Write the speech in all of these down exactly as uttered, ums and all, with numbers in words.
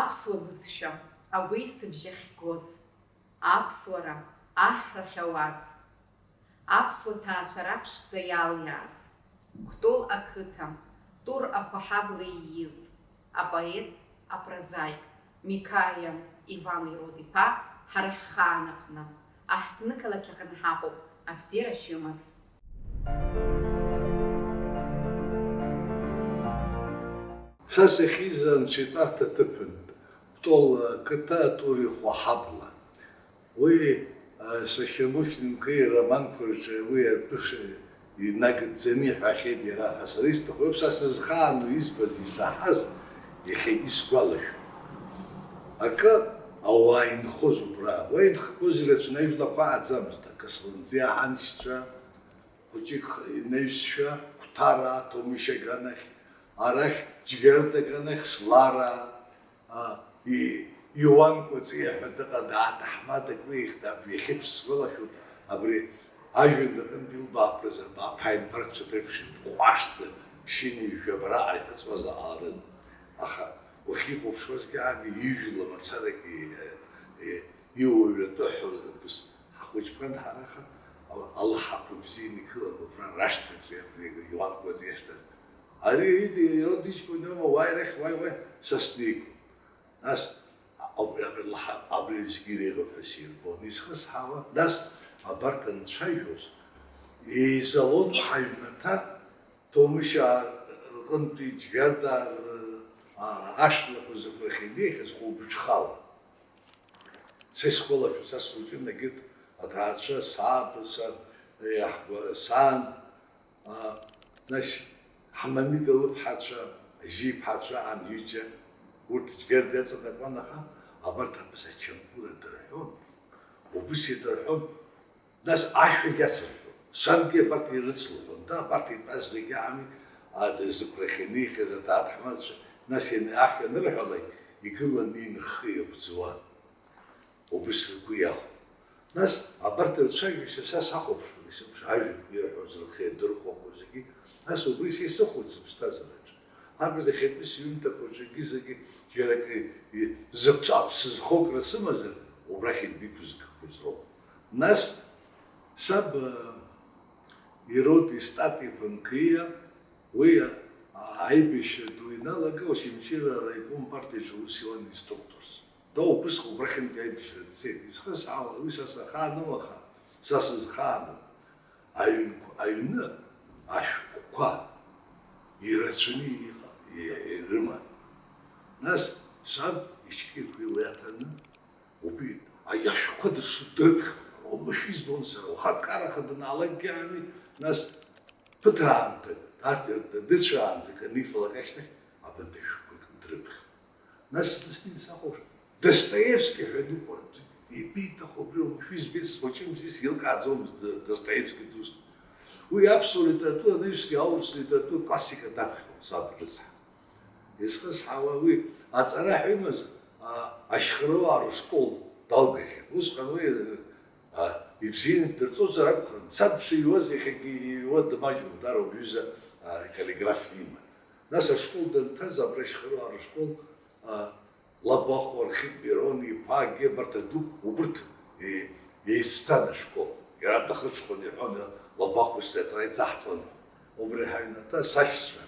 Аԥсуа бызшәа, агәеисыбжь ахьгоз, аԥсуара аҳ рахьауаз, аԥсуа ҭаацәара ԥшӡа иалиааз, Кәтол ақыҭа, Тур ахәаҳабла ииз, апоет, апрозаик Миқаиа Иван Ирод-иԥа ҳара ҳхаан аҟны, аҳҭнықалақь аҟны ҳаҟоуп, абзиара шәымаз. Са сахьиз анцәа итәарҭа аҭыԥан, Кәтол ақыҭа Тур ихәаҳабла. Уи, а, сахьа Муслим Мқеи ироманқәа рҿы уи атәы ш-, инагӡами ҳәахьеит иара, аха сара исҭаху еиԥш, са сызхаану избаз, исаҳаз, иахьагьы исгәалашәом. Акы ауаа инхоз убра, уа инхқәоз ирацәаны ажәлақәа ааӡамызт, акы Сланҵиа ҳаншьцәа, хәыҷык инаҩсшәа, Қәҭараа, Ҭомышь аганахь, арахь Џьгьарда аганахь, Слараа, а, и-, Иуан Кәаҵиа ҳәа дыҟан, дааҭаҳмадак уи ихьт, абри иахьеиԥш сгәалашәоит, абри ажәҩан аҟынтә илбааԥрыз аб-, аԥааимбарцәа дреиԥшын, дҟәашӡа, ԥшьынҩажәа абраҟа ихыҵуазар ҟаларын. Аха уахьихәаԥшуазгьы ами, ижәла мацарагьы, и-, и-, иуаҩратәы ҳәа ус ҳхәыҷқәа анҳараха, ал-, алаҳақәа бзианы игылан убра рашҭаҿы, абри Иуан Кәаҵиа иашҭа. Ари Ирод иҷкәын иоума, уааи рахь, уааи, уааи, са снеигон. Нас абри, абри лаҳа-, абри зегьы иреиӷьуп ҳәа сирбон. Изхысҳауа, нас абарҭ анцәажәоз, еизалон ҳаҩнаҭа, Ҭомышь рҟынтәи Џьгьардаа р-, а-, ашҭлақәа зықәрахь инеихьаз хәылбыҽхала. Са исгәалашәоит, са схәыҷын, егьырҭ аҭаацәа, саб, са, иаҳгәа-, сан, а, нас Ҳамамида лыԥҳацәа, Ажьи иԥҳацәа, ан ҩыџьа, урҭ Џьгьарда иаҵанакуан, аха абарҭ абас ачамгәыр адырҳәон, убыс идырҳәон. Нас ашәагь ацырҳәон. Сангьы абарҭ ирыцлаҳәон, да, абарҭ итәаз зегьы ами, а, зықәрахь инеихьаз аҭаацәа, нас иан-, ашә анырҳәалак, игыланы инрыххо иагәӡуан. Убыс ргәы иахәон. Нас абарҭ рцәажәашьа са сахәаԥшуан, исымша, ажәҩан ирҳәоз, рхы иадырхәақәоз зегьы, нас убри са исыхәон сыԥсҭазаараҿы. Абра иахьатәи сҩымҭақәа рҿы егьи-зегьы џьара акы и-, зыԥ-, аԥсыӡхәыцра сымазар, убрахь ианбиқәызгақәаз роуп. Нас саб, э, Ирод Истат-иԥа Нқиа, уи, а, аибашьра ду иналага, Очамчыра араиком партиаҿы аус иуан инструкторс. Да, убысҟак убрахьынтәи аибашьра дцеит. Изхысҳәаауа, уи са сахаанума, аха са сызхаану аҩнқәа, аҩны ашәҟәқәа ирацәаны иҟа-, и-, ирыман. Нас саб ичкьырқәа илаҭаны, убри аиашәқәа дырш-, дрыԥхьон. Оумашәа избон сара, ухаткараха данаалакгьы ами, нас ԥыҭраамҭак, арҭ дыцәаанӡа, канифалак ашьҭахь, абанҭ ашәҟәқәа дрыԥхьон. Нас дысны сахәаԥш-, Достоевски ҳәа дыҟоуп. Ибиҭаху абри уамашәа избеит, схәыҷымзи, силкааӡомызт Д-, Достоевски дус. Уи аԥсуа литература анаҩсгьы аурыс литературатә классика даԥхьон, саб рыцҳа. Изхысҳауа уи аҵара ҳәа имаз, а, ашьхаруаа рышкол далгахьан. Усҟан уи, а, ибзианы ддырҵозар акәхарын. Саб дшиҩуаз иахьагьы иҩуа дмаҷҩуп, дара уҩыза, а, каллиграф иман. Нас ашкол данҭаз, абра ашьхаруаа рышкол, а, Лабахәуа Архип Мирон-иԥагьы абарҭ адәы убырҭ, е-, еицҭан ашкол. Иара дахыҽхәаны иҳәон, Лабахәышьҭа аҵара иҵаҳҵон. Убри ҳаҩнаҭа сашьцәа.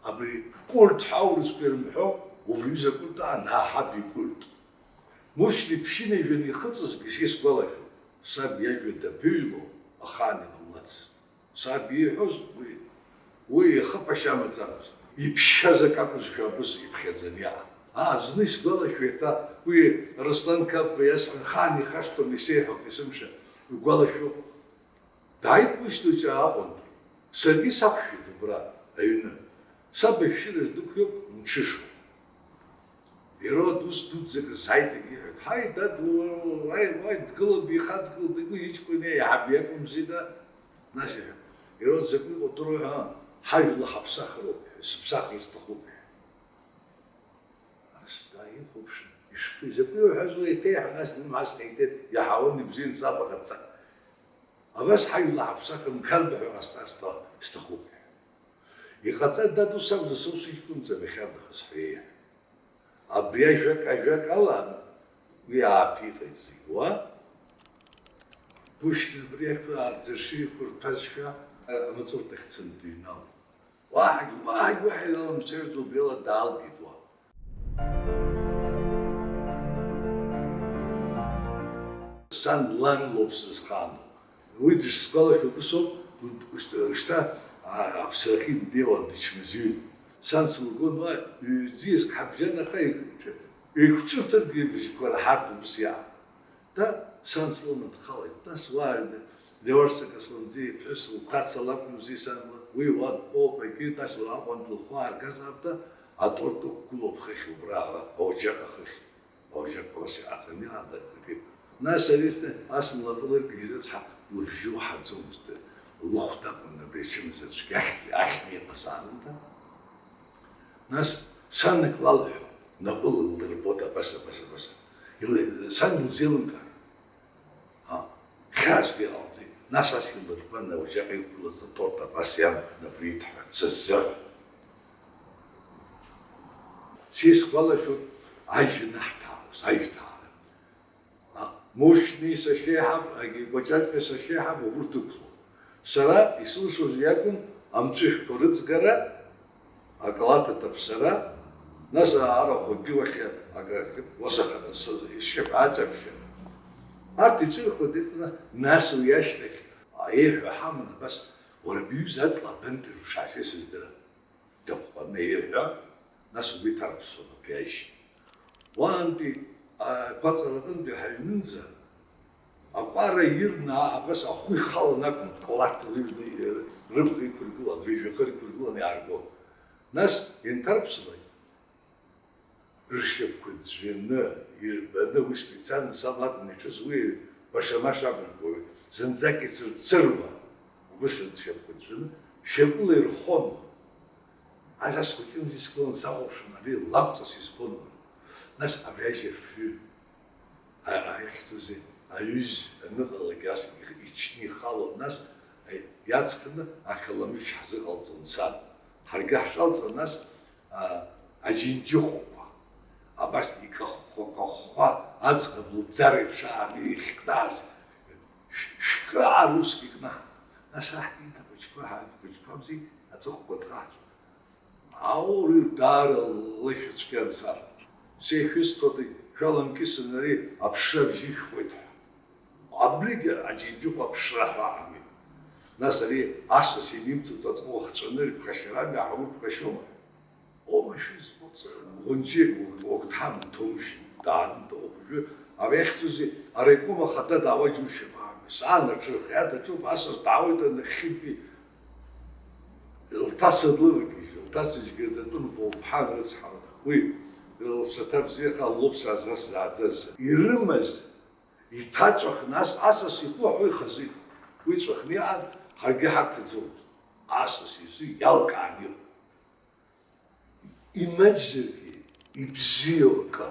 Абри культ ҳәа аурысқәа ирымҳәо, убри ҩыза культ аан, аҳаби культ. Мушьни ԥшьынҩажәаны ихыҵызгьы сгәалашәоит, саб иажәа дабыҩло ахаан иҟамлацызт. Саб ииҳәоз уи, уи ихы ԥашьа амаӡамызт. Иԥшьаз акы акәызшәа абыс иԥхьаӡаны иаан. Аа, зны исгәалашәеит, а, уи Руслан Қапба иасҳәан, ахаан ихашҭуан, исеиҳәалт есымша, игәалашәо. Дааит уи сдуҷаа Аҟәантәи. Саргьы сақәшәеит убра, аҩны. Саб ашәшьыра здәықәиоуп, мҽышоуп. Ирод ус дуӡӡак рзааит, егьиҳәеит, ҳаи, дад, уа-, уа-, уаи, уаи, дгылан, дихаҵгылан, дыгәы иҷкәын, иаҳаб иакәымзи, дад. Нас иҳәеит, Ирод, закәи иҟоу удыруеи ҳәа, ҳажәла ҳаԥсахроуп ҳәа, сыԥсахыр сҭахуп ҳәа. Нас дааихәаԥшын, ишԥи-, закәи уҳәаз уи, еиҭеиҳәа, нас имаст ҟаиҵеит, иаҳауан ибзиан саб аҟаҵа. Абас ҳажәла ҳаԥсахыр, Мқьарда ҳәа ҟасҵар сҭа-, сҭахуп ҳәа. Иҟаҵа, дад, ус акәзар, са усыҷкәынӡам иахьарнахыс ҳәа иеиҳәеит. Абри ажәак, ажәак ала уи ааԥиҟеит зегь уа. Пушкин абри аӡыршы иқәырҭәазшәа амаҵурҭахь дцаны дыҩналеит. Уаҳагь, уаҳагь, уаҳагь иаламцәажәаӡо убриала даалгеит уа. Сан лан лоуп сызхану. Уи дышсгәалашәо ус ауп, шьҭа, шьҭа, а, аԥсрахьы днеиуан дычмазаҩын. Сан сылгон уа ҩ-ӡиаск ҳабжьан, аха еиқәҿырҭыргьы ибжьқәа раҳартә убыс иаан. Да, сан слыма дхалеит, нас уа Леуарса Касланӡиа иԥҳәыс лҭаца лакәымзи сан, уи уа дтәоуп, егьи, нас лаҟәантә лхәы ааргазаап, да, аторт ықәгылоуп хыхь убра, ауаџьаҟ ахыхь, ауаџьаҟ ус иҟаҵаны иаадыртит. Нас ари ас лнапы лыркит, изыцҳа, лыбжьы уаҳаӡомызт, лыхәда акәын абри ачымазаҩ цәгьахьӡа, ахьӡ иҟазаарын, да. Нас сан ак лалҳәо, напыла лдырбоит абас, абас, абас. Ил-, сан илзеилымкаар. А, хьаасгьы ҟалҵеит. Нас ас илырбан, ауаџьаҟ иқәлаз аторт абас иамхны абри иҭҳәа, сыззыҳәа. Сисгәалашәоит, ажь ианаҳҭаауаз, аизҭаара. А, Мушьни сашьеиҳаб, егьи Кәаҷаҷа сашьеиҳаб, убырҭ ықәлон. Сара исылшоз иакәын амҵәышәқәа рыҵгара, акалаҭ аҭаԥсара, нас арахә агьуахьы акы, уасаханы сшьап аҵаԥшьа. Арҭ иҿырхуеит, нас, нас уи ашьҭахь еиҳәо ҳаман абас, уара абиҩыза аҵла абантәи рыԥшаахьеи сыздырам. Дыхәхәаны еиҳәа, нас убри иҭарԥсон абри аишьа. Уаантәи, а, ақәаҵаратәынтәи ҳаҩнынӡа, аҟәара ирны, а, абас ахәы ихалан акәын, калаҭ рыҩны, рыбӷа иқәыргылан, рыжәҩахыр иқәыргылан иааргон. Нас инҭарԥсалак, ршьапқәа ӡәӡәаны, ирбаны, уи специально сан лакәын иаҿыз, уи баша-маша акәымкәа, зынӡак ицырцыруа, убыс ршьапқәа ӡәӡәаны, шьапыла ирхон. Ас, ас хәыҷы изгылан сахәаԥшуан, ари лакәҵас избон. Нас абри ажьа афҩы, а-, а-, иахьӡузеи, аҩыз аныҟалак, ас их-, ичны ихалон, нас, аи, иаҵхны ақаламышь ҳзыҟалҵон сан. Ҳаргьы ҳҿалҵон, нас, а, аџьынџьыхәақәа, абас икахәхәа-кахәхәа, аӡӷаб лыӡара еиԥш аами ихьтәаз, шә-, шәкы ааруск икнаҳан. Нас аҳ ида хәыҷқәа, ҳа хәыҷқәа бзиа аҵыхәқәа дҟаҳҵон. Аури даара лышәа цәгьан саб. Сеишәысҭоит, шәаламкьысын ари аԥшра бжьы шәхоит ҳәа. Абригьы аџьынџьыхәа аԥшра ҳәа ҳамеи. Нас ари асас инимҵуеит, аҵыхәа хҵәаны иԥхашьарами, аҳаур ԥхашьома? Ома шәызхәыцыр, Ӷәынџьиа угәҭҳамҭоушь, даарын, доуп, уажәы, абри ахьӡузеи, араиком ахада даауа џьушьап аами. Саан аҿы, хьаа даҿуп, асас даауеит анахьхьынтәи. Лҭаца длывагьежь, лҭаца Џьгьардатәым лоуп, ҳан рыцҳа, уи лԥсаҭа бзиаха лоуп саза сзааӡаз. Ирымаз, иҭаҵәахны ас, асас ихәы аҳәо ихазы, уи ҵәахны иаан, ҳаргьы ҳарҭаӡомызт. Асас изы иалкаан иҟоуп. Имаҷзаргьы, ибзиоу акы,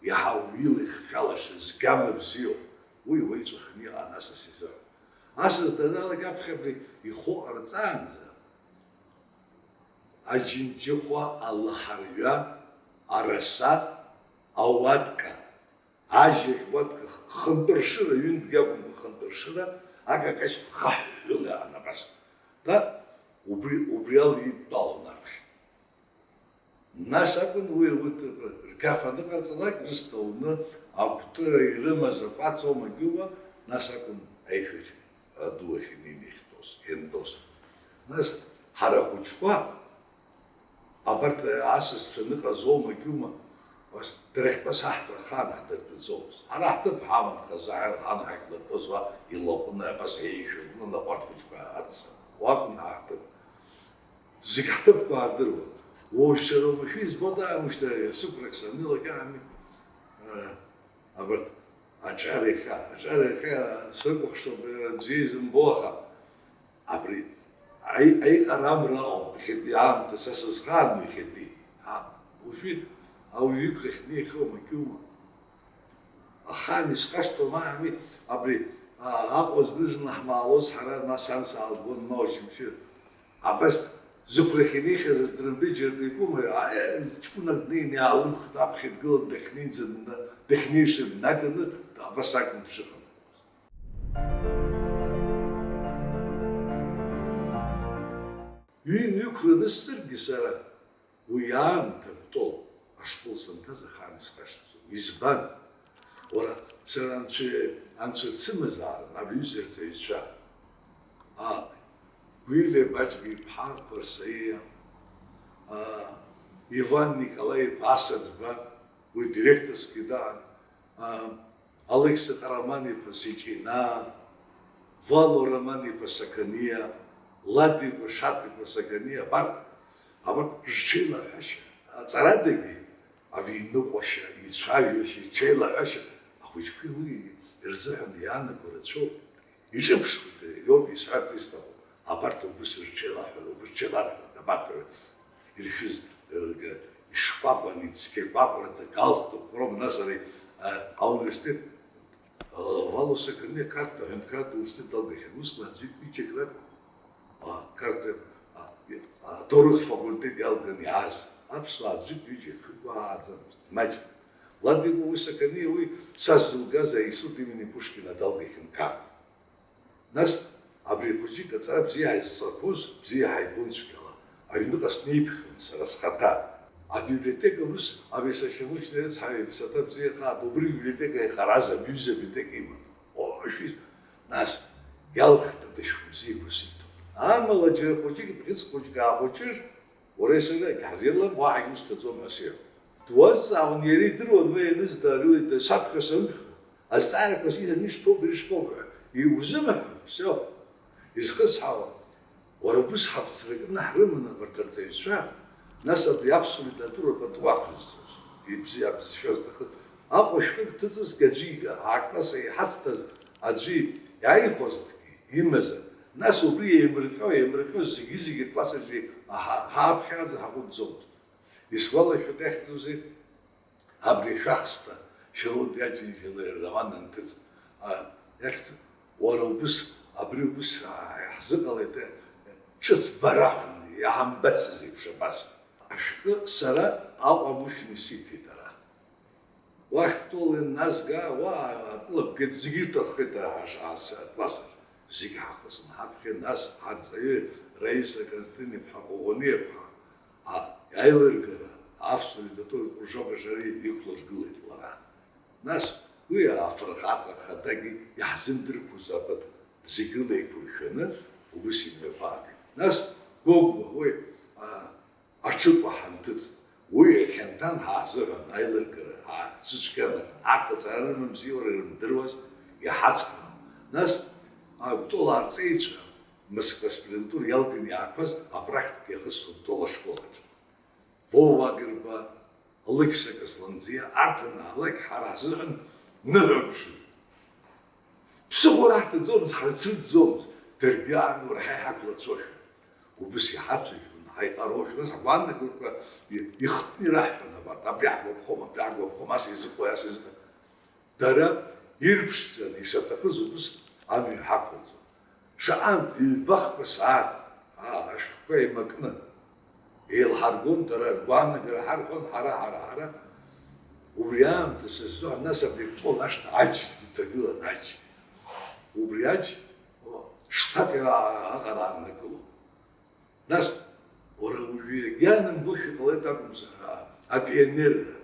иаҳа уилихшәалаша згьама бзиоу, уи уеиҵәахны иҟан асас изыҳәан. Асас даналак аԥхьа абри ихәы ҟарҵаанӡа, аџьынџьыхәа, алаҳарҩа, араса, ауатка, ажьаӷь уатка, хынтәыршыра, ҩынтәгьы акәымкәа, хынтәыршыра, акакаҷ хаҳәҳәыла иаанагаз. Да, убри, убри ала идтәалон аԥхьа. Нас акәын уи, уи рқьаф аныҟарҵалак, рысҭа уны, акәты ирымаз акәац оумагьума, нас акәын аишәахь, аду ахь инеины иахьтәоз, иантәоз. Нас ҳара ахәыҷқәа, абарҭ асасцәа аныҟаз оумагьума, ус, дара ахьтәаз ҳаҳҭо ахаан ҳдыртәаӡомызт. Ҳара ҳҭыԥ ҳаман хазы, ҳан ҳахьлыртәоз уа илаҟәны, абас еишәа лны, лаҟәарҭ хәыҷқәа аццакуа акәын ҳа ҳҭыԥ. Зегь ҳҭыԥқәа аадыруан. Уажә сара уамашәа избоит, ааи, ушьҭа сықәрак саннылак, ами, а, абарҭ аҿар иахьа, аҿар иахьа срыкәыхшоуп, бзиа изымбо, аха абри аи-, аиҟарамра ауп, иахьатәи аамҭа са сызхаану иахьатәи. А, уажәы ауаҩы иқәлахьны иахьоу макьума. Ахаан исхашҭуам, ами, абри, а, Аҟәа зны-зынла ҳмаалоз ҳара, нас ан саалгон, ма уашьымшьы. Абас Зықәрахь инеихьаз ртрамбеи џьаргәа икума, ааи, ҷкәынак днеин иаалымхит, аԥхьа дгылан дахьнеиӡа дна-, дахьнеиша днаганы, абас акәын дшыҟамлоз. Ҩынҩықәра анысҵаргьы сара, уи аамҭа Кәтол ашкол санҭаз ахаан исхашҭӡом. Избан? Уара, сара анцәа, анцәа дсымазаарын, аб иҩыза рҵаҩцәа. А, Гәилиа Баџьга иԥҳа Қәарсаиа, а, Иван Николаи-иԥа Асаӡба, уи директорсгьы даан, а, Алықьса Ҟараман-иԥа Сиҷина, Вало Роман-иԥа Сақаниа, Ладикәа Шаҭ-иԥа Сақаниа, абарҭ, абарҭ рҽеилаҳәашьа, аҵарадагьы, абиныҟәашьа, ицәажәашьа, иҽеилаҳәашьа, ахәыҷқәеи уи ирзыҳәан иаанаго рацәоуп. Иҿыԥшуеит, иоуп исҳәарц исҭаху, абарҭ убыс рҽеилаҳәа-, убыс рҽеиларҳәоит, абарҭ иршәыз, р-, ишкәакәан, ицқьакәакәараӡа, галстукк роуп, нас ари, а, ауниверситет, а, Вало Сақаниа Қарҭтә аҳәынҭқарратә университет далгахьан, усҟан аӡәы ҩыџьак ракәын, а, Қарҭтә, а, а, аҭоурых факультет иалганы иааз аԥсуаа аӡәы ҩыџьа хықәааӡамызт, маҷк. Ладикәа уи Сақаниа уи са сзылгаз аинститут имени Пушкина далгахьан Қарҭ. Нас абри ахәыҷык аҵара бзиа ҳаизҵақәоз, бзиа ҳаибон цәгьала, аҩныҟа снеиԥхьон сара схаҭа. Абиблиотека ус, абри сахьамучны ирыцҳаҩ иԥсаҭа бзиахааит, убри абиблиотека иҟараз абиҩыза абиблиотека иман. О, шәи-, нас, иалхны дышәхә бзиақәа сиҭон. Амала џьара хәыҷык, бӷьыц хәыҷык аахәыҷыр, Уара сара егьҳазирлам, уаҳагь усҭаӡом ҳәа сеиҳәон. Дуазҵаауан, иара идыруан уи ианызҵаара, уи саԥхьа сымхын. Азҵаарақәа сиҭан, ишԥоуп, ишԥоуп ҳәа. Иузымҳәан, всё. Изхысҳәаауан, уара убыс ҳаԥҵра кны ҳрыманы абарҭ арҵаҩцәа, нас абри аԥсуа литература пату ақәызҵоз, ибзи-, абызшәа зҭахыз. Аҟәа шәҟәык ҭыҵызҭгьы аӡәы ига, аакласс иҳацҭаз аӡәы иааихәазҭгьы имазар, нас убри еимырҟьо, еимырҟьо зегьы-зегьы класс аҿы ҳа-, ҳааԥхьаӡа ҳаҟәыҵӡомызт. Исгәалашәоит, иахьӡузеи, абри ашәахсҭа Шьалуа Џьынџьал ироман анҭыҵ, а, иахьӡу, уара убыс, абри убыс, а, иаҳзыҟалеит, а, ҿыц барахны, иаҳамбацыз еиԥш абас. Ашәҟәы сара Аҟәа Мушьни сиҭеит ара. Уахь Кәтол инназга, уа атәыла бгеит, зегьы ирҭаххеит, а, а, а, акласс аҿы. Зегь ҳахысны ҳаԥхьа, нас ҳарҵаҩы Раиса Константин-иԥҳа Ҟоӷониа-ԥҳа, а, аилыргара, аԥсуа литературатә кружок аҿы ари иқәлыргылеит лара. Нас уи афырхаҵа хадагьы иаҳзымдырқәоз абарҭ зегьы леиқәыршәаны убыс имҩаԥаагеит. Нас Гогәуа уи, а, аҽыкәа ҳанҭыҵ, уи иахьанҭан ҳаазыҳәан, аилыргара ҳацәыцәгьан, арҭ аҵара рымамзи, уара ирымдыруаз, иҳацхраауан. Нас, а, Кәтол арҵаҩцәа, Москва аспирантура иалганы иаақәаз апрактика иахысуан Кәтол ашкол аҿы. Вова Агрба, Алықьса Касланӡиа, арҭ анаалак ҳара ҳзыҳәан ныҳәаԥшын. Ԥсыхәа раҳҭаӡомызт, ҳрыцрыҵӡомызт, даргьы аамҩа уара ҳа иҳақәлацәошәа. Убыс иҳацәажәон, ҳаиҟароушәа, нас агәаанагақәа и-, ихтны ираҳҳәон абарҭ, абри ҳгәаԥхом, абри ҳгәаԥхом, ас изыҟои, ас изыҟои. Дара ирԥшӡаны ишаҭахыз убыс амҩа ҳақәылҵон. Шаҟантә, ҩбахқәа сааҭ, аа, ашәҟәқәа еимакны еилҳаргон, дара ргәаанагара ҳарҳәон, ҳара, ҳара, ҳара. Убри аамҭа сызҳәо, нас абри Кәтол ашҭа аџь дҭагылан, аџь. Убри аџь, о, шҭак аҟара ааннакылон. Нас, уара уажәы ианамгәышьо иҟалеит акәымзар, а, апионерра,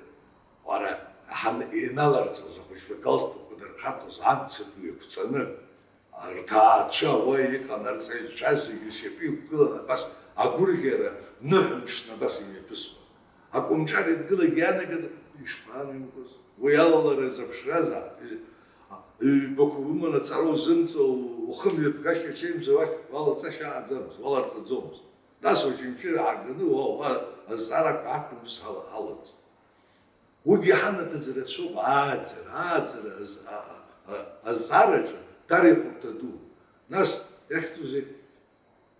уара, ҳан-, иналарҵоз ахәыҷқәа галстукқәа дырхаҵоз, амца ду еиқәҵаны, рҭаацәа уа иҟан, арҵаҩцәа зегьы ршьапы иқәгылан, абас агәырӷьара ныҳәамԥшны абас имҩаԥысуан. Акомҿар идгылак ианагаӡа, ишԥамҩаԥысуаз? Уи алалара зыԥшразаап. Ҩбақәа уманы аҵара узымҵо, ухы мҩаԥгашьа ҽеимза уахь уалаҵашьа ааӡамызт, уаларҵаӡомызт. Нас Очамчыра ҳаганы уа, уа азҵаарақәа ҳақәтәан ус ҳала-, ҳалаҵон. Уигьы ҳанаҭаз рацәоуп, ааӡара, ааӡара аз-, а-, а-, а-, азҵаараҿы дара ихәарҭа ду. Нас иахьӡузеи?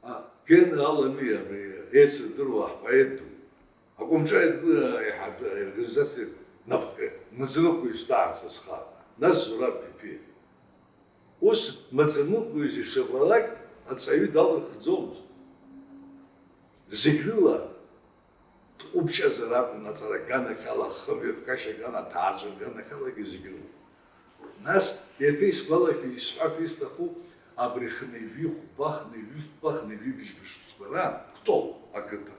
А, Гена Алами, абри еицырдыруа ҳпоет ду, акомҿар еидгыла аиҳабы аорганизациа напхгаҩ, маӡаныҟәгаҩыс даан са схала, нас Зураб Беԥиа. Ус маӡаныҟәгаҩыс ишыҟалак аҵаҩы далырхӡомызт. Зегь рыла дҟәыбҷазар акәын, аҵара аганахьала, ахымҩаԥгашьа аган, аҭаацәа рганахьалагьы зегь рыла. Нас, еиҭа исгәалашәо, исҳәарц исҭаху, абри хынҩажәи хәба, хынҩажәи фба, хынҩажәи быжьба шықәсқәа раан Кәтол ақыҭа.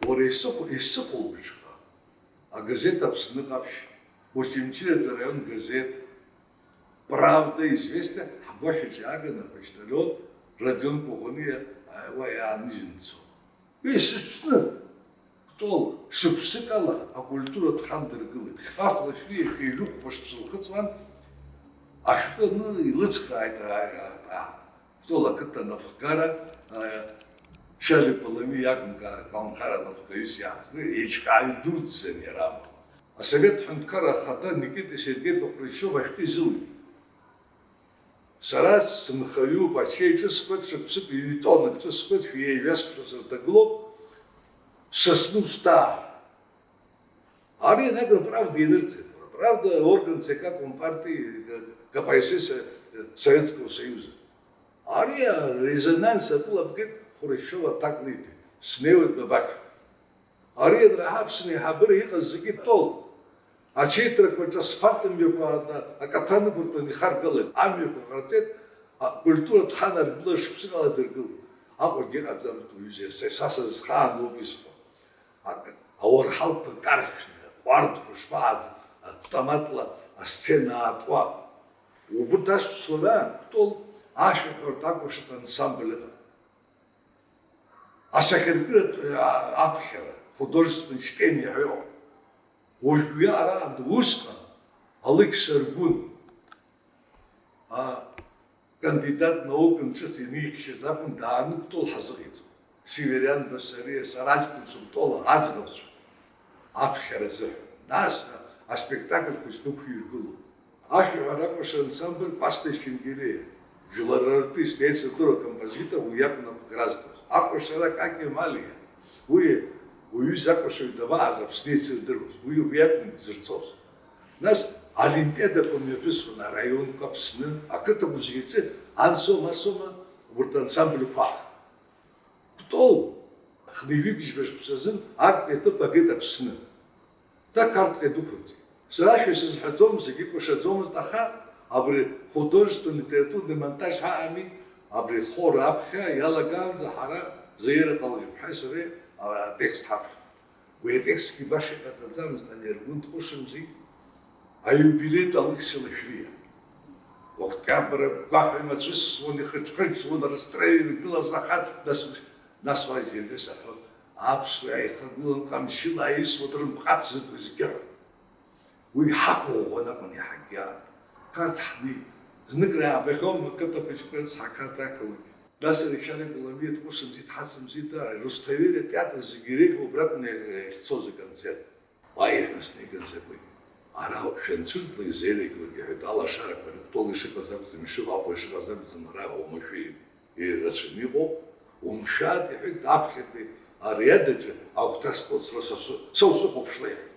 Уара исыхә-, исыхәылбыҽха, агазеҭ Аԥсны ҟаԥшь, Очамчыратәи араион газеҭ, Правда, Известия, ҳгәашәаҿы иааган апочталион Родион Коӷониа, а, уа иааныжьны дцон. Уи сыҽны, Кәтол, шықәсык ала акультуратә хан дыргылеит. Хьфаф лашәриа шәи жәохәба шықәса лхыҵуан, ашәҟәы анылыҵхааит, а, а, а, Кәтол ақыҭа анапхгара, а, Шьаликәа Ламиа иакәын ка-, аколнхара анапхгаҩыс иаазгоит, еиҿкааҩ дуӡӡан иара амала. Асовет ҳәынҭқарра ахада Никита Сергеи-иԥа Хрушьов ашәҟәы изылҩит. Сара сынхаҩуп, ачеи ҿысхуеит, шықәсык ҩ-тоннак ҿысхуеит, шәи ҩажәа шықәса сырҭагылоуп, сысны усҭаа. Ари анакәын Правда ианырҵеит. Правда орган ЦК Компартии КПСС Советского Союза. Ари арезонанс атәыла абгеит, Хрушьов аҭак ниҭеит, снеиуеит Бабақь. Ари анраҳа Аԥсны аиҳабыра иҟаз зегьы Кәтол. Ачеиҭрақәа рҿы асфальт мҩақәа акаҭа нықәыртәаны ихаргалеит, амҩақәа ҟарҵеит, акультуратә хан аргылара шықәсык ала дыргылеит. Аҟәагьы ыҟаӡамызт уаҩы, са, са сызхаан лоуп исҳәо. Ак-, ауарҳалқәа каршәны, аҟәардәқәа шԥаҟаӡам, автоматла асцена аатуа. Убырҭ ашықәсқәа раан Кәтол ашәаҳәаратә акәашатә ансамбль ыҟан. Асахьаркыратә, а, аԥхьара, художественный чтение ҳәа иҟоуп. Уажә уи ара усҟан Алықьса Аргәын, а, кандидат наукын ҿыц ианихьчаз акәын, дааны Кәтол ҳазыҟаиҵон. Севериан Басариа, сара аҷкәын сынтәола аӡӷабцәа аԥхьара азыҳәан. Нас аспектакль хәыҷ дықәиргылон. Ашәаҳәара акәашара ансамбль Кәасҭа Иченгелиа, жәлар рартист, еицырдыруа акомпозитор, уи иакәын агәра зҭаз. Акәашара Какьа Малиа, уи уаҩы закәашаҩ дабаҟаз Аԥсны еицырдыруаз, уи убри акәын дзырҵоз. Нас олимпиадақәа мҩаԥысуан араионқәа, Аԥсны, ақыҭақәа зегьы рҿы ансома, асома урҭ ансамбльқәа. Кәтол хынҩажәи быжьба шықәсазын актәи аҭыԥ агеит Аԥсны. Дақарҭҟа идәықәырҵеит. Сара ашәа сызҳәаӡом, зегьы кәашаӡомызт, аха абри художественный литературный монтаж ҳаҟами, абри хор аԥхьа иалагаанӡа ҳара Заира Ҟалӷьыԥҳаи сареи атекст ҳаԥхьон. Уи атекстгьы баша иҟаҵаӡамызт, ани Аргәын дҟәышымзи, аиубилеитә Алықьса Лашәриа. Октиабр агәгәаҳәа имацәысуан, ихыџхыџуан, рыстроение иргылаз ахаҵә, нас, нас уа џьаргьы саҳәон, аԥсуа иааихагылан ҟамчыла ааисуа дрымҟацызт уеизгьы. Уи ҳақәыӷәӷәан акәын иаҳагьы. Қарҭ ҳнеит. Знык раабахьоума, ақыҭа хәыҷқәа рыцҳа, ақарҭ ақалақь. Нас иара Шьаликәа Ламиа дҟәышымзи, дҳацымзи, дара, Русҭавери атеатр зегьы иреиӷьу убра акәын иахьцоз аконцерт. Уа иҳәан снеиган закәи? Ара ауп шәанцәыӡлак, Зеира Георги ҳәа алашарақәа рыктәала ишыҟаз акәӡам, ишыҟоу Аҟәа ишыҟаз акәӡам, ара оумашәа ирацәаны иҟоуп, умшәааит, иҳәеит, аԥхьатәи ариадаҿы агәҭа скылсра са су-, са усыхәаԥшла иҳәеит.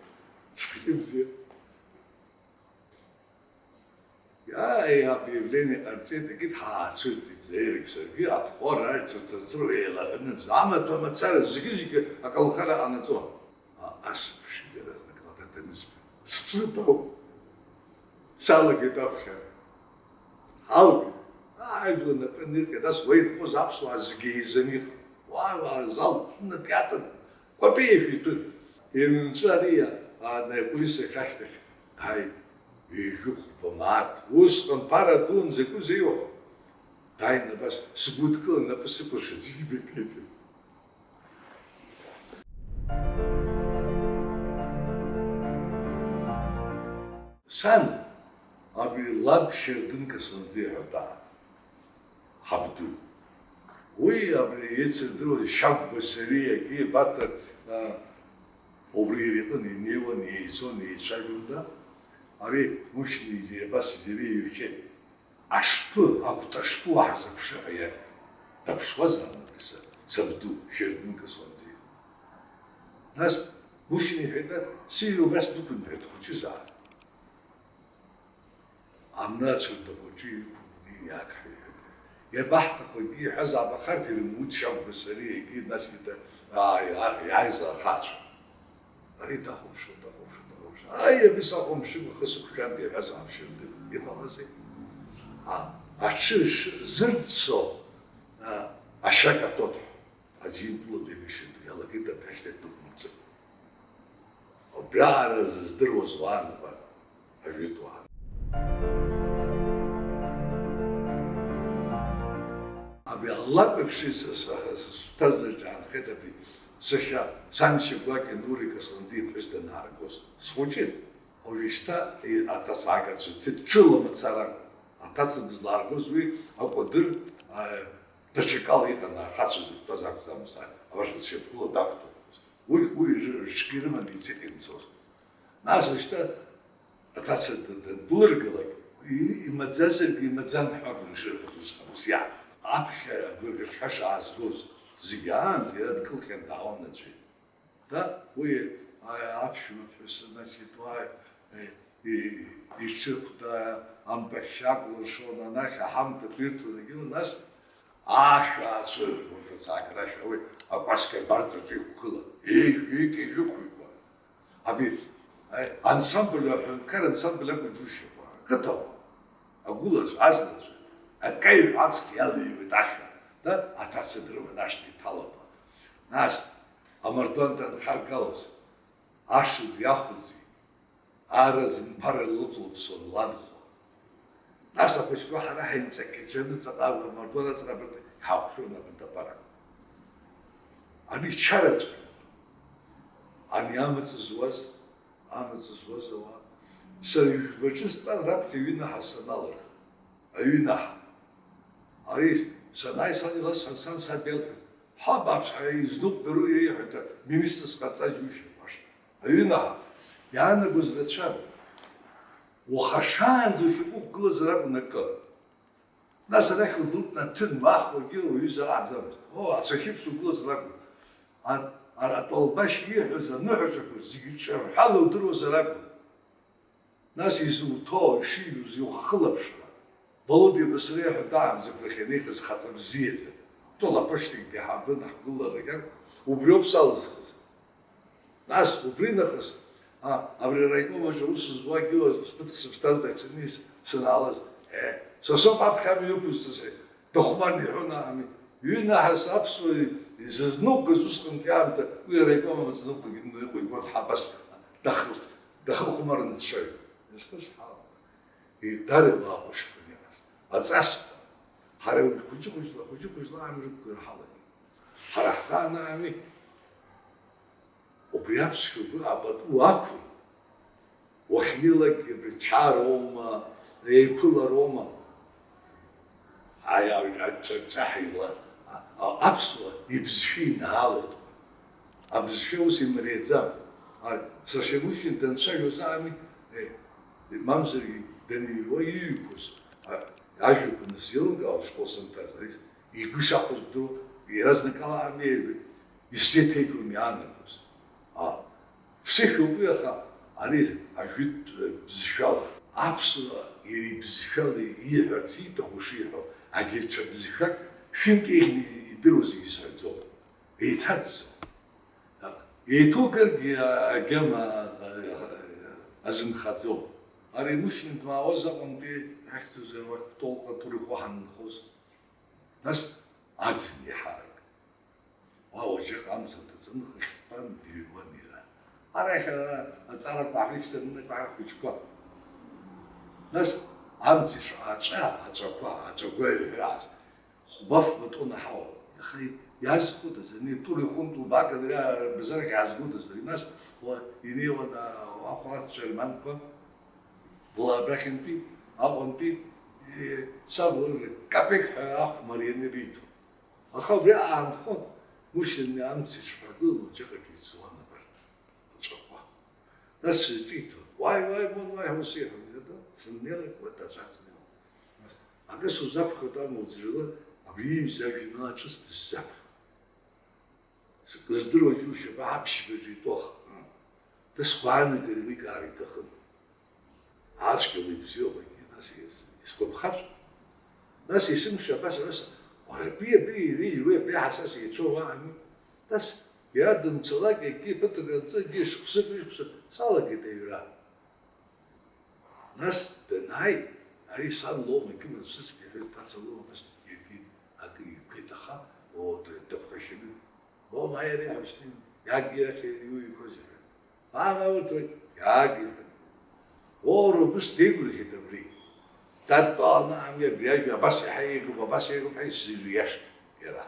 Цәгьа бзиа. Иа-, иа-, объявление ҟарҵеит, егьит ҳаацәырҵит, Заиргьы саргьы, абӷора аҩ-, цырцырцыруа еилаҳәаны, амаҭәа мацара зегьы-зегьы аколнхара ҟанаҵон. А, ас ԥшьынтәи иаразнак ла ҭаҭанызба. Сыԥсы ҭоуп. Салагеит аԥхьара. Ҳалгеит. Ажәла напы аниркит, ас уа инхоз аԥсуаа зегьы еизаны иҟан. Уа, уа, зал ԥны театр Кәапеишәа итәын. Ианынҵәа ари, а, анаиакулиса ашьҭахь ааит. Ҩажәи хәба мааҭ. Усҟан ԥара дуун, закәызеи иуҳәо? Дааины абас сгәыдкыла напы сыкәыршаз ибеит. Сан, абри лаб Шьардын Касланӡиа ҳәа даа. Ҳабду. Уи абри еицырдыруаз Шьагәба сареи Агеи Баҭа, а, убри иара иҟны инеиуан, еизон, еицәажәон, да. Ари Мушьни абас џьара иҩхьеит. Ашԥы, агәҭа ашԥы уаҳа зыԥшы ҳәа иарҳәеит. Даԥшуазаарын абри са-, сабду, Шьардын Касланӡиа. Нас Мушьни иҳәеит, сиҩ убас дықәын ҳәа дхәыҷызаарын. Амнацәа дахәыҷы иқәыҩны иагҳаиҳәеит. Иабаҳҭаху, акгьы иҳәазаап, аха арҭ ирымуит Шьагәба сареи егьи, насгьы да-, ааи, ар-, иааиз ахацәа. Ари дахәаԥшуа, дахәаԥшуа, дахәаԥшуа. Аи, абри сахәамԥшыкәа хысықәшәанда иҳәазаап шәымдыр. Иҟалазеи? А, аҽы ш-, зырӡсо, а, ашьа катод ҳәа. Аӡәы ибла дҩагашьа ду иалагеит, абри ашьҭахь дықәымҵын. Убриаҟара зыздыруаз уаан абар, ажәытә уаан. Абри алакә еиԥш ис-, с-, с-, сҭазар ҿаанхеит абри сашьа, саншьа гәакьа Нури Касланти иԥҳәыс данааргоз. Схәыҷын, уажәшьҭа и-, аҭацаагацәа цеит, ҽыла мацара акәын. Аҭаца дызлааргоз уи акәадыр, а, даҽакала иҟан, ахацәа зықәтәаз акәӡамызт, абас лшьапгыла дақәтәон. Уи, уи ры-, рыҽгьы рыманы ицеит ианцоз. Нас шьҭа аҭаца д-, данлыргалак, и-, имаӡазаргьы имаӡан ҳәа акәын ишырҳәоз усҟан, ус иаҳ-, аԥхьа агәырӷьаҽҳәа шаазгоз зегьы аанӡа иара дкылҟьан даауан аӡәы. Да, уи, а, аԥшәмаԥҳәыс, значит, уа, э, и-, иҽыхәда ампахьшьа акәлыршон, анахь аҳамҭақәа ирҭон, егьырҭ, нас ашә аацәырыргон, ҭацаагара ашә, уи акәасқьа абарҵаҿы иқәгылан, еижәҩык еижәықәыҩқәа. Абри, э, ансамбль, аҳәынҭқар ансамбль акәу џьушьап, ақыҭауаа, агәылацәа, азлацәа, акаҩ аҵх иалыҩуеит ашәа, да, аҭаца дрыман ашҭа иҭалатәа. Нас, амардуан данхаргалоз, ашыӡ иахәыӡи, араӡынԥара лықәлыԥсон ланхәа. Нас ахәыҷқәа ҳара ҳаимҵакьаҿаны ҵаҟа амардуан аҵаҟа абарҭ ҳаҟәшәон абарҭ апарақәа. Ани чараҵәҟьа, ани амаҵ зуаз, амаҵ зуаз ауаа. Сара ҩажәбаҿы стәан раԥхьа аҩынаҳа саналырх. Аҩынаҳа. Ари санааи, сан иласҳәан, сан саб иалҳәеит, ҳаб аԥсҳа изныҟәгару иеиҳәоит, министрс ҟаҵа џьушьап, баша. Аҩынаҳа, иаанагоз рацәан. Уаха шаанӡа шәҟәы уқәгылазар акәын акы. Нас арахь удәылҵны аҭын уахәогьы уаҩы зааӡамызт. О, ацәахьыԥш угылазар акәын. А-, а-, атолбашь ииҳәоз аныҳәаҿақәа зегьы ҿырҳәала удыруазар акәын. Нас изуҭо, ишиҩуз иухылаԥшра. Володиа Басреиа ҳәа даанӡақәахьан ихьыз хаҵа бзиаӡа. Тәыла аԥошьҭагьы ҳабын ҳгәыларагь акәын, убриоуп салызхыз. Нас убринахыс, а, абри араиком аҿы аус зуагьы сԥыҭк сыԥсҭазар сани с-, санаалаз, е, са соуп аԥхьа амҩа иқәызҵаз, дыхәмарны иҳәон аами. Ҩынаҳа аԥсуа изызнукыз усҟантәи аамҭа уи араиком амаҵзныҟәгагьы дныҟәигон ҳабас дахылт. Дахыхәмарны дцәажәон. Изхысҳәаауа, идара илахәышхын иҟаз. Аҵасқәа. Ҳара уи хәыҷы-хәыҷла, хәыҷы-хәыҷла амҩа рықәгара ҳалагеит. Ҳара ҳхаан ами. Убри аԥсшәа агәы апату ақәын. Уахьнеилакгьы абри чароума, еиԥылароума? Аи, аҩ-, аҿҿаҳәа ила-, а-, а-, аԥсуа ибызшәа инаалоит. Абызшәа ус имариаӡам. А, Сашамушьин данцәажәоз ами, е, мамзаргьы даныҩуа иҩқәоз, а, ажәақәа нысзеилымкаауа ашкол санҭаз, ари игәы шахәоз бдыруа, иаразнакала ами, исзеиҭеиҭәон иаанагоз. А, ԥсышәоуп уи, аха ари ажәытә бызшәала, аԥсуа иара ибызшәала ииҳәарц ииҭаху шиҳәо, агьырҭ ҽа бызшәак шәынтә еиӷьны идыруаз изҳәаӡом, еиҭаӡӡом. Еиҭоугаргьы агьама азынхаӡом. Ари Мушьни дмаауаз аҟынтәи ахьӡ-, уи Толҟа Ҭорихәы ҳанынхоз, нас аӡын иаҳарак. Уа уаҵәык амца даҵаны хыхьтәан дыҩуан иара. Арахь ара аҵарақәа ҳрышьҭарнакуа ҳхәыҷқәа. Нас амца ишаацәа, аҵәақәа, аҵәақәа иҳәааз, хәба-фба тонна ҳауа. Иаха иазхәыдаз, ани тур ихәынтә лбага дара базарахь иаазгодаз, ари нас уа инеиуан, а, ахәаацәа рманқәа, бла абрахьынтәи, Аҟәантәи, е, саб лыжәҩа капеик ҳәа ахә марианы ириҭон. Аха убри аанхон, Мушьни амца иҽҳәагылан, аџьыка ҿицуан абарҭ аҵәақәа. Нас сызҿиҭуан, уааи, уааи, мон, уааи ҳәа усеиҳәон, иада, сыннеилак, уа даҵәацнеиуан. Нас, акы сузаԥхьоит, амуӡрыла, абри иҩыз ажәеинраала ҿыц дысзаԥхьон. Сыздыруа џьушьап, аԥшьбаҿы итәоу ахаҟны. Дысгәаанагараны икаара иҭахын. Ацәгьала ибзиоуп, нас ис-, исгәаԥхаҵәҟьон. Нас есымша абас, абас, уара, абри, абри, иреиӷьу, абри ҳасас еицәоу уаами. Нас иадымцалак, егьи ԥыҭк анҵы, егьи шықәсык, ҩышықәса салагеит аҩра. Нас данааи, ари сан лоума, кьымазцәыцәгьа ҳәа дҭаца лоума, нас иаргьы акы иқәеит, аха, оо, д-, дыԥхашьаны. Ома иара иҳәшьҭын, иагьы иахь иуҩқәоузеи ҳәа. Ана урҭ иаагихын. Оура убыс деигәырӷьеит абри. Дадтәаланы ами абри ажәа абас иаҳа еиӷьуп, абас еиӷьуп ҳәа исзыҩуа иашан иара.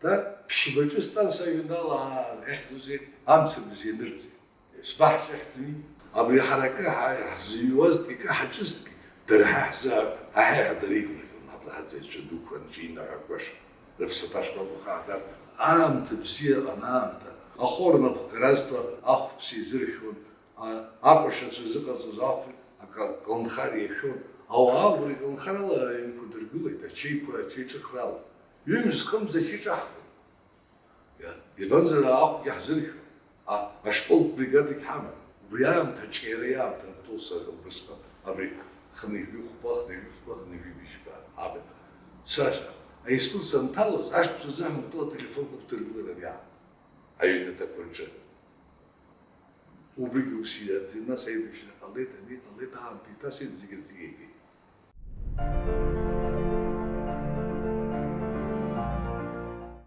Та ԥшьбаҿы стәан сажәеинраала, иахьӡузеи, амца бзиа нырҵеит. Сбаҳчахьӡами? Абри ҳара акы ҳа-, ҳзыҩуазҭгьы, акы ҳаҿызҭгьы, дара ҳа ҳзы-, ҳа ҳаиҳа дара игәырӷьон, ҳабла ҳаҵаҩцәа дуқәа анцәа инаҳәақәаша, рыԥсаҭа ашколқәа хаадар, аамҭа бзиа ыҟан, аамҭа. Ахор напхгаразтәы ахәԥса изыршәуан, а-, акәашацәа зыҟаҵоз ахә-, акы-, аколнхара иашәон. Ауаа убри аколнхарала аҩнқәа дыргылеит, ачеиқәа, ачеиҿыхрала. Ҩымз-хымз ачеиҿаҳхуан. Иа-, избанзар, ахәгьы ҳзыршәуан. А-, ашколтә бригадагь ҳаман. Убри аамҭа, аҿиара иаамҭан, Ҭолса убысҟан, абри хынҩажәи хәба, хынҩажәи фба, хынҩажәи быжьба. Аб-, са, са, аинститут санҭалоз, ашықәс азы ҳмаҭәала ателефон гәыԥ дыргыларан иаан, аҩнаҭақәа рҿы. Убригьы ус иаӡеит, нас аибашьра ҟалеит, ани ҟалеит, аамҭа иҭасит, зегь аӡы иагеит.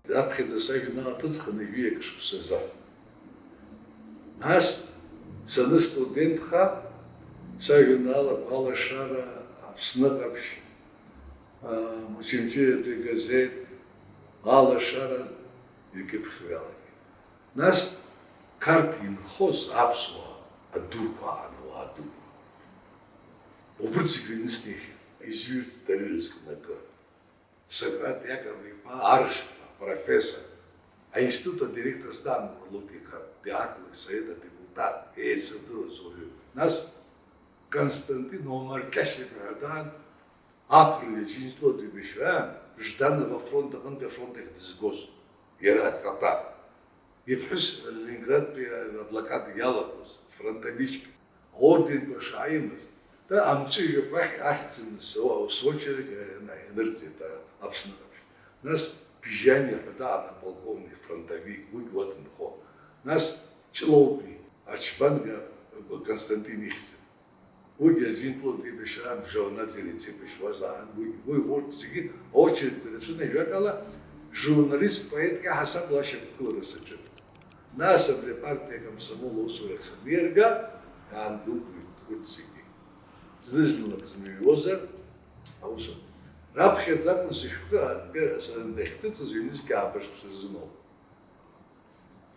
Раԥхьаӡа сажәеинраала ҭыҵхын ҩажәи акы шықәсазы. Нас саныстудентха, сажәеинраалақәа Алашара, Аԥсны ҟаԥшь, а, Очамчыратәи газеҭ, Алашара икьыԥхьуа иалагеит. Нас Қарҭ инхоз аԥсуаа адуқәа аан, ауаа дуқәа. Убырҭ зегьы ҩнысны ихьан. Изҩырц дарыразкын акы. Сократ Иаков-иԥа Аршба, профессор, аинститут адиректор Станбург лыԥиҟар, ақалақь совет адепутат, еицырдыруаз уаҩы. Нас Константин Омаркьашев ҳәа даан, аԥырҩы Џьынџьтәылатә еибашьраан Жданов афронт аҟынтәи афронт ахь дызгоз, иара ахаҭа. Иԥҳәыс Ленинградтәи аблокада иалагоз, фронтовичк, аорденқәа шааимаз, да, амҵәыжәҩақәа ахь ахьӡын со-, сочерк, э, ианырҵеит, а, Аԥсны ҟаԥшь. Нас Бижьани ҳәа даан аполковник, фронтовик, уигь уа дынхон. Нас Ҷлоутәи Ачбанга Константин ихьӡын. Уигьы азинтәылатә еибашьра абжа унаӡара ицеибашьуазаарын, уигьы, уи урҭ зегьы аочеркқәа ирацәаны, ажәакала, журналист, поетк иаҳасабала ашьақәгылара саҿын. Нас абри апартиа акомсомол аусурахь саниарга, иаандәылҵуеит урҭ зегьы. Зны-зынлак змыҩуазар, аус акәын. Раԥхьаӡа акәын сышәҟәы акы сара дахьҭыҵыз ҩнызқь ааба шықәса рзыноуп.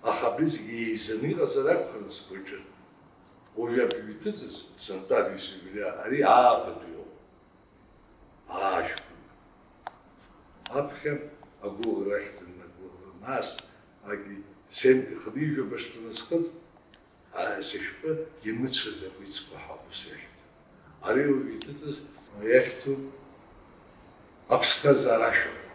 Аха абри зегьы еизаны иҟазар акәхарын сгәаҿы. Уажәы абри иҭыҵыз, сынтәа абри сыҩра, ари аабатәиоуп. Аашәҟәы. Аԥхьа агәыӷра ахьӡын агәыӷра, нас агьы сент ихынҩажәа башҭа насхыҵ, а, сышәҟәы имыцәаз акәицқәа ҳәа ус иахьӡын. Ари уажәы иҭыҵыз иахьӡуп аԥсҭазаара ашәақәа.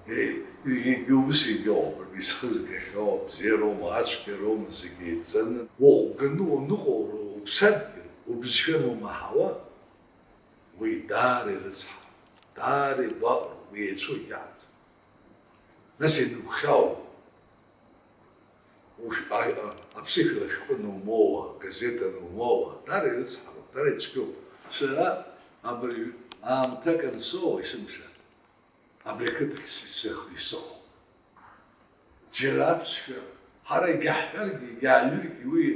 Е, егьи ус егьоуп, исхызгахьоу, абзиароума, ацәгьароума, зегь еидҵаны, уӷәӷәаны уаныҟоу уԥсадгьыл, убызшәа анумаҳауа, уи даара ирыцҳароуп, даара игәаҟроуп, уи еицәоу иаанӡа. Нас ианыгәхьаауа, Ушә-, а-, а-, аԥсышәала ашәҟәы анумоуа, агазеҭ анумоуа, дара ирыцҳароуп, дара ицәгьоуп. Сара абыржә аамҭак ансоуа, есымша, абри ақыҭахь сысых-, исыхо. Џьара аԥсшәа, ҳара егьаҳҳәаргьы, егьааҩыргьы уи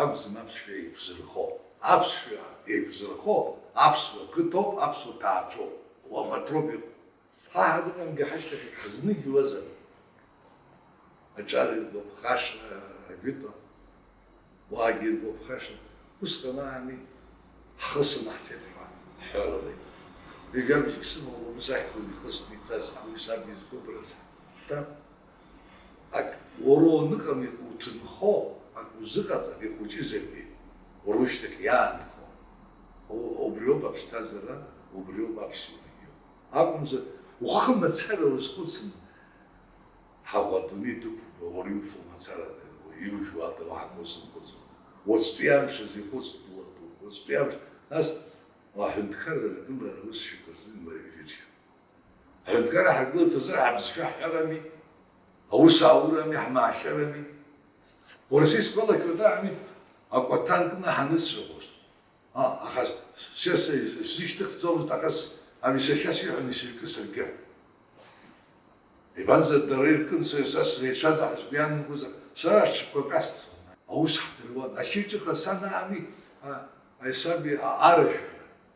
акәӡам аԥсшәа еиқәзырхо. Аԥсшәа еиқәзырхо аԥсуа қыҭоуп, аԥсуа ҭаацәоуп, уаматроуп иҟоу. Ҳа ҳадыҟамгьы ҳашьҭахь ак ҳазныжьуазар, аҿар иргәаԥхаша, ажәытәан, уаагьы иргәаԥхаша, усҟан аами, ҳхы сымаҳцеит ҳәа ҳҳәаралеит. Ҩажәа бжьык сымоуп, убыс ахьӡын ихысны ицаз, ауи саб изгәыԥ рыцҳа. Та, ак, уара уаныҟам уҭынхо, ак узыҟаҵар, ихәыҷызаргьы, уара ушьҭахь иаанхо. У-, убриоуп аԥсҭазаара, убриоуп аԥсуарагьы. Акәымзар, ухы мацара уазхәыцны, ҳаӷа адунеи дықәуп, уара иуфо мацара, иужәуа ада уаҳа узымхәыцуа. Уаҵәтәи амш азы ихәыцтәлатәуп, уаҵәтәи амш, нас, Аҳәынҭқарра аргылара аусшьақәа рзы имариоу џьыршьоит. Аҳәынҭқарра ҳаргыларц азы ҳабызшәа ҳҳәарами, аус аурами, ҳмаашьарами. Уара сисгәалашәоит, ами, акәаҭа нкны ҳанысҵәахуаз. А, аха сара сзышьҭыхӡомызт, аха с-, ами сашьа сиҳәон исыркы саргьы. Ибанзар, дара иркын, сара, са среицәада ҳәа сгәы иаанагозар, сара аҽқәа касҵон. Аус ҳдыруан. Ашьыжьыха санаами, а, аисаби, а, арашәара.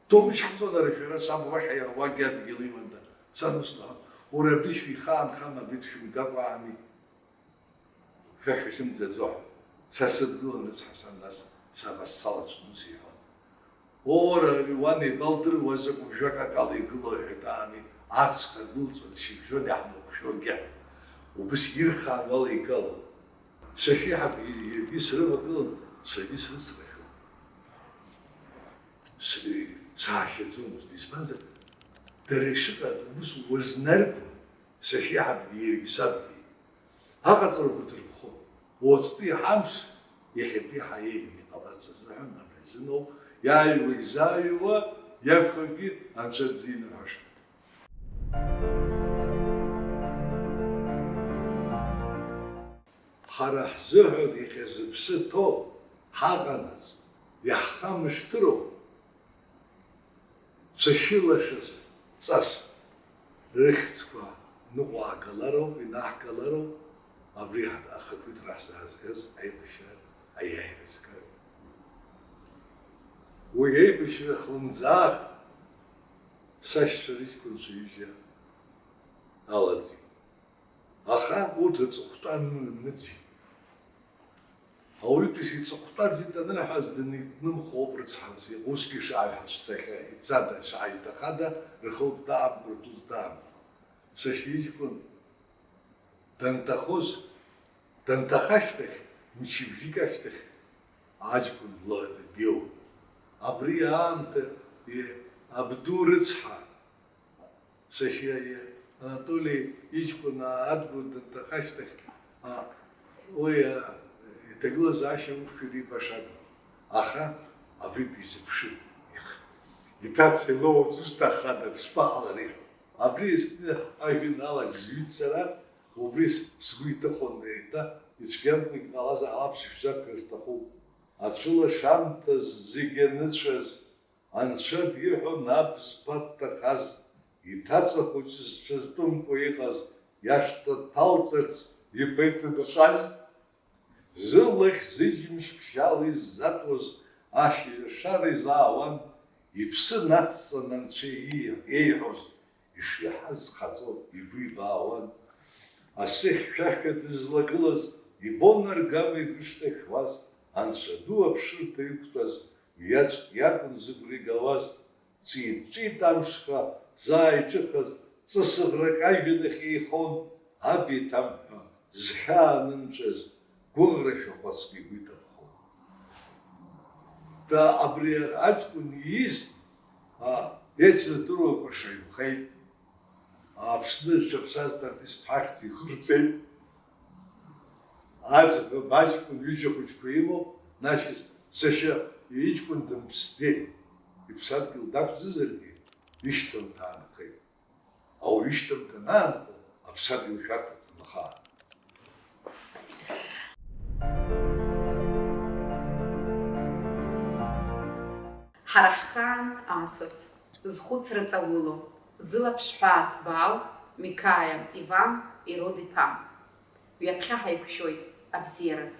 Ҭоумышь ҳҵон арашәара, саб уахь аиауагьы адгьыл иманда. Сан ус лҳәон, уара абри шәихаанхама, абри дшәымгакәа ами. Шәа шәахьымӡаӡо ҳәа. Са сыдгылан рыцҳа сан, нас саб ас салацәа ус иҳәон. Ора, ари уан еибалдыруа закәу жәак акала игылоу, иҳәеит, аами, ацха дәылҵуа дшьыбжьон иаҳмыхәшәогьы. Убыс ирхаан уала икало. Сашьеиҳаб иаргьы срывагылан, саргьы срыцрашәон. С-, саашьаӡомызт, избанзар, дара ишыҟаз убыс уазнаргон, сашьеиҳабгьы иаргьы сабгьы. Аҟаҵарақәа дырԥхон. Уаҵәтәи ҳамш иахьатәи ҳаиеины иҟаларц азыҳәан абри азыноуп, иааиуа изааиуа, иаԥхьогьы анцәа дзинырҳәаша. Ҳара ҳзыҳәан иахьа зыԥсы ҭоу ҳаҟанаҵ, иаҳхамышҭыроуп. Цәашьы лашаз ҵас рыхьӡқәа ныҟәаагалароуп, инаҳгалароуп, абри ҳа-, ахақәиҭра ҳзаазгаз аибашьра аиааира згар. Уи аибашьра хлымӡаах сашьцәа рыҷкәынцәа ҩыџьа алаӡит. Аха урҭ рҵыхәтәа ныҵит. Ауаҩытәыҩса иҵыхәтәаӡеит анырҳәаз, дынеиднымхуа ауп рыцҳарас иҟоу, усгьы шааиҳәацәцахьа ицада, шааиҭахада, рхылҵ даамго, рдәылҵ даамго. Сашьа иҷкәын данҭахоз, данҭаха ашьҭахь, мчыбжьык ашьҭахь аҷкәын лоуп. Абри аамҭа, е, абду рыцҳа, Сашьа, Анатоли иҷкәын Адгәыр данҭаха ашьҭахь, а, уи, а, иҭагылазаашьа уқәшәар ибашан. Аха абри дизыԥшын. Иҭаца илоуц ус ҭаххада, дышԥаҟалари? Абри изкны ажәеинраалак зҩит сара, убри с-, сгәы иҭыхон, еиҭа ицәгьамкәа иҟалазар ҟалап, сышәзаԥхьар сҭахуп. Ацәылашамҭаз зегь аныцәаз, Анцәа диҳәон аб зԥа дҭахаз, иҭаца хәыҷы зцәа зтәымкәа иҟаз иашҭа дҭалҵарц иԥа иҭынхаз. Зылахь зыџьымшь ԥшьаала иззатуаз ашьыжь ашара изаауан, иԥсы нацҵан Анцәа ии-, еиҳәоз ишиаҳаз зхаҵо игәы ибаауан. Асы хьшәашәа дызлагылаз ибон аргама игәы шҭашәуаз, Анцәа ду аԥшырҭа иқәтәаз Уиаҵәҟьа иакәын зыгәра игауаз, ҵәи-ҵәит амшха заа иҿыхаз ҵысыӷрак ажәҩан ахь еихон, аб иҭамҳәа зхьаа нымҵәаз гәыӷра шәахәацк игәы иҭаԥхон. Да, абри аҷкәын ииз, а, еицырдыруа кәашаҩхеит. Аԥсны зҽаԥсаз артист ҳахьӡ ихырҵеит. Аӡӷаб аҷкәын ҩыџьа хәыҷқәа имоуп, нас сашьа иҷкәын дымԥсӡеит. Иԥсадгьыл дақәӡызаргьы, ишьҭамҭа аанхеит. Ауаҩы ишьҭамҭа анаанхо, аԥсадгьыл шәарҭаӡам ахаан. Ҳара ҳхаан асас, зхәыцра ҵаулоу, зылаԥш ҳәаа ҭбаау Миқаиа Иван Ирод-иԥа. Ҩаԥхьа ҳаиқәшәоит абзиараз.